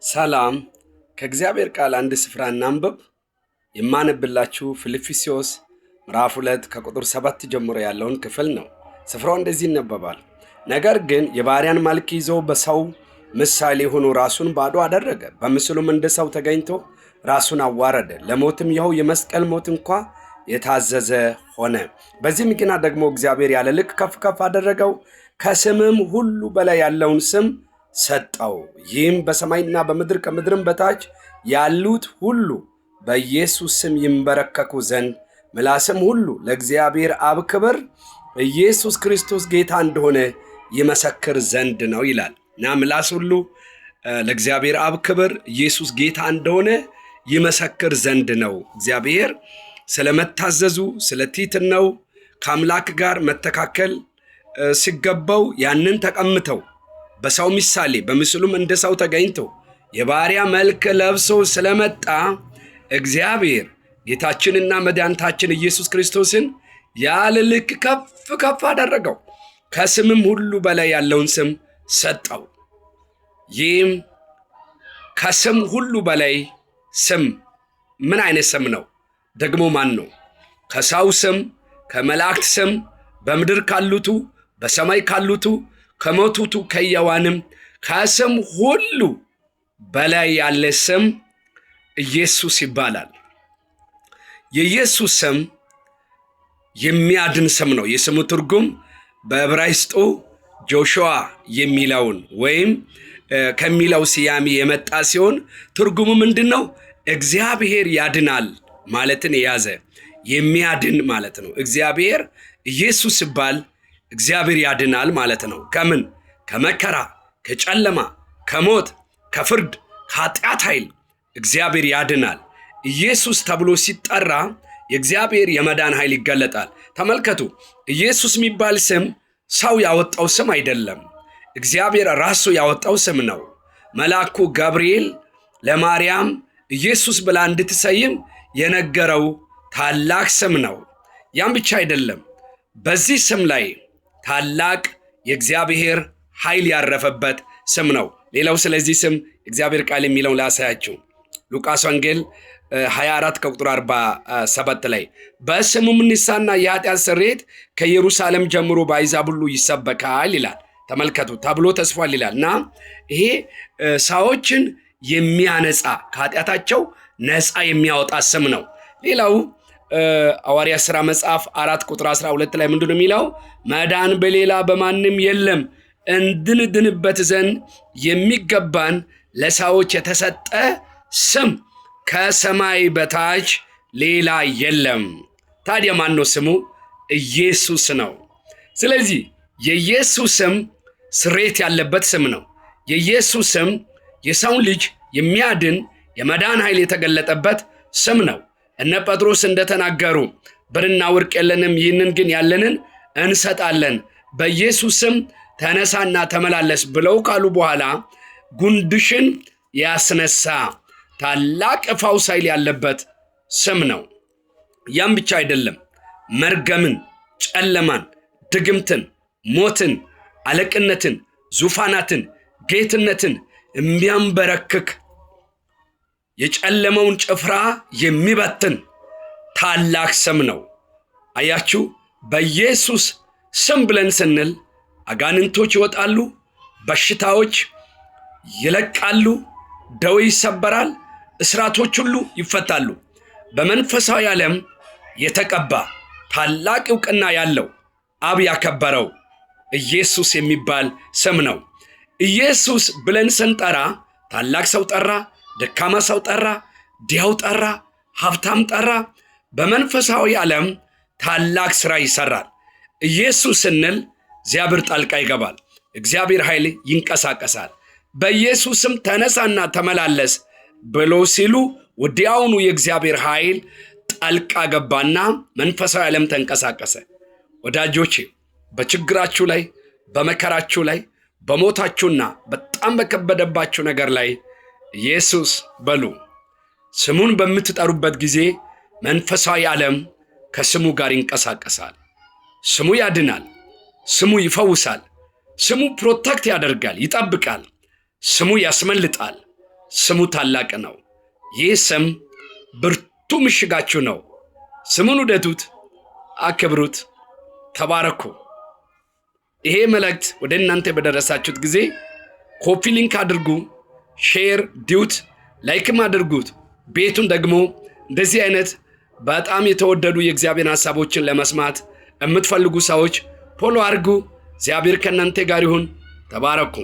ሰላም። ከእግዚአብሔር ቃል አንድ ስፍራ እናንብብ። የማነብላችሁ ፊልጵስዩስ ምዕራፍ 2 ከቁጥር 7 ጀምሮ ያለውን ክፍል ነው። ስፍራው እንደዚህ ይነበባል። ነገር ግን የባሪያን መልክ ይዞ በሰው ምሳሌ ሆኖ ራሱን ባዶ አደረገ። በምስሉም እንደ ሰው ተገኝቶ ራሱን አዋረደ፣ ለሞትም ይኸው የመስቀል ሞት እንኳ የታዘዘ ሆነ። በዚህ ምክንያት ደግሞ እግዚአብሔር ያለ ልክ ከፍ ከፍ አደረገው፣ ከስምም ሁሉ በላይ ያለውን ስም ሰጠው። ይህም በሰማይና በምድር ከምድርም በታች ያሉት ሁሉ በኢየሱስ ስም ይንበረከኩ ዘንድ ምላስም ሁሉ ለእግዚአብሔር አብ ክብር ኢየሱስ ክርስቶስ ጌታ እንደሆነ ይመሰክር ዘንድ ነው ይላል። እና ምላስ ሁሉ ለእግዚአብሔር አብ ክብር ኢየሱስ ጌታ እንደሆነ ይመሰክር ዘንድ ነው። እግዚአብሔር ስለመታዘዙ፣ ስለ ትሕትናው፣ ከአምላክ ጋር መተካከል ሲገባው ያንን ተቀምተው በሰው ምሳሌ በምስሉም እንደ ሰው ተገኝቶ የባሪያ መልክ ለብሶ ስለመጣ እግዚአብሔር ጌታችንና መድኃኒታችን ኢየሱስ ክርስቶስን ያለ ልክ ከፍ ከፍ አደረገው፣ ከስምም ሁሉ በላይ ያለውን ስም ሰጠው። ይህም ከስም ሁሉ በላይ ስም ምን አይነት ስም ነው? ደግሞ ማን ነው? ከሰው ስም፣ ከመላእክት ስም፣ በምድር ካሉቱ፣ በሰማይ ካሉቱ፣ ከሞቱቱ፣ ከሕያዋንም ከስም ሁሉ በላይ ያለ ስም ኢየሱስ ይባላል። የኢየሱስ ስም የሚያድን ስም ነው። የስሙ ትርጉም በዕብራይስጡ ጆሹዋ የሚለውን ወይም ከሚለው ስያሜ የመጣ ሲሆን ትርጉሙ ምንድን ነው? እግዚአብሔር ያድናል ማለትን የያዘ የሚያድን ማለት ነው። እግዚአብሔር ኢየሱስ ሲባል እግዚአብሔር ያድናል ማለት ነው። ከምን? ከመከራ፣ ከጨለማ፣ ከሞት፣ ከፍርድ፣ ከኃጢአት ኃይል እግዚአብሔር ያድናል። ኢየሱስ ተብሎ ሲጠራ የእግዚአብሔር የመዳን ኃይል ይገለጣል። ተመልከቱ፣ ኢየሱስ የሚባል ስም ሰው ያወጣው ስም አይደለም። እግዚአብሔር ራሱ ያወጣው ስም ነው። መልአኩ ገብርኤል ለማርያም ኢየሱስ ብላ እንድትሰይም የነገረው ታላቅ ስም ነው። ያም ብቻ አይደለም። በዚህ ስም ላይ ታላቅ የእግዚአብሔር ኃይል ያረፈበት ስም ነው። ሌላው ስለዚህ ስም እግዚአብሔር ቃል የሚለውን ላሳያችሁ። ሉቃስ ወንጌል 24 ከቁጥር 47 ላይ በስሙም ንስሐና የኃጢአት ስርየት ከኢየሩሳሌም ጀምሮ በአሕዛብ ሁሉ ይሰበካል ይላል። ተመልከቱ፣ ተብሎ ተጽፏል ይላል። እና ይሄ ሰዎችን የሚያነጻ፣ ከኃጢአታቸው ነፃ የሚያወጣ ስም ነው። ሌላው ሐዋርያት ሥራ መጽሐፍ 4 ቁጥር 12 ላይ ምንድን ነው የሚለው? መዳን በሌላ በማንም የለም፣ እንድንድንበት ዘንድ የሚገባን ለሰዎች የተሰጠ ስም ከሰማይ በታች ሌላ የለም። ታዲያ ማን ነው ስሙ? ኢየሱስ ነው። ስለዚህ የኢየሱስ ስም ስሬት ያለበት ስም ነው። የኢየሱስ ስም የሰውን ልጅ የሚያድን የመዳን ኃይል የተገለጠበት ስም ነው። እነ ጴጥሮስ እንደተናገሩ ብርና ወርቅ የለንም፣ ይህንን ግን ያለንን እንሰጣለን፣ በኢየሱስ ስም ተነሳና ተመላለስ ብለው ካሉ በኋላ ጉንድሽን ያስነሳ ታላቅ ፈውስ ኃይል ያለበት ስም ነው። ያም ብቻ አይደለም፣ መርገምን፣ ጨለማን፣ ድግምትን፣ ሞትን፣ አለቅነትን፣ ዙፋናትን፣ ጌትነትን የሚያንበረክክ፣ የጨለመውን ጭፍራ የሚበትን ታላቅ ስም ነው። አያችሁ፣ በኢየሱስ ስም ብለን ስንል አጋንንቶች ይወጣሉ፣ በሽታዎች ይለቃሉ፣ ደዌ ይሰበራል፣ እስራቶች ሁሉ ይፈታሉ። በመንፈሳዊ ዓለም የተቀባ፣ ታላቅ ዕውቅና ያለው፣ አብ ያከበረው ኢየሱስ የሚባል ስም ነው። ኢየሱስ ብለን ስንጠራ ታላቅ ሰው ጠራ፣ ደካማ ሰው ጠራ፣ ድሃው ጠራ፣ ሀብታም ጠራ፣ በመንፈሳዊ ዓለም ታላቅ ሥራ ይሰራል። ኢየሱስ ስንል እግዚአብሔር ጣልቃ ይገባል። እግዚአብሔር ኃይል ይንቀሳቀሳል። በኢየሱስም ተነሳና ተመላለስ ብሎ ሲሉ ወዲያውኑ የእግዚአብሔር ኃይል ጣልቃ ገባና መንፈሳዊ ዓለም ተንቀሳቀሰ። ወዳጆቼ፣ በችግራችሁ ላይ፣ በመከራችሁ ላይ፣ በሞታችሁና በጣም በከበደባችሁ ነገር ላይ ኢየሱስ በሉ። ስሙን በምትጠሩበት ጊዜ መንፈሳዊ ዓለም ከስሙ ጋር ይንቀሳቀሳል። ስሙ ያድናል። ስሙ ይፈውሳል። ስሙ protect ያደርጋል፣ ይጠብቃል። ስሙ ያስመልጣል። ስሙ ታላቅ ነው። ይህ ስም ብርቱ ምሽጋችሁ ነው። ስሙን ውደዱት፣ አክብሩት፣ ተባረኩ። ይሄ መልእክት ወደ እናንተ በደረሳችሁት ጊዜ copy link አድርጉ፣ share duet፣ like ም አድርጉት። ቤቱን ደግሞ እንደዚህ አይነት በጣም የተወደዱ የእግዚአብሔር ሐሳቦችን ለመስማት የምትፈልጉ ሰዎች follow አድርጉ። እግዚአብሔር ከእናንተ ጋር ይሁን። ተባረኩ።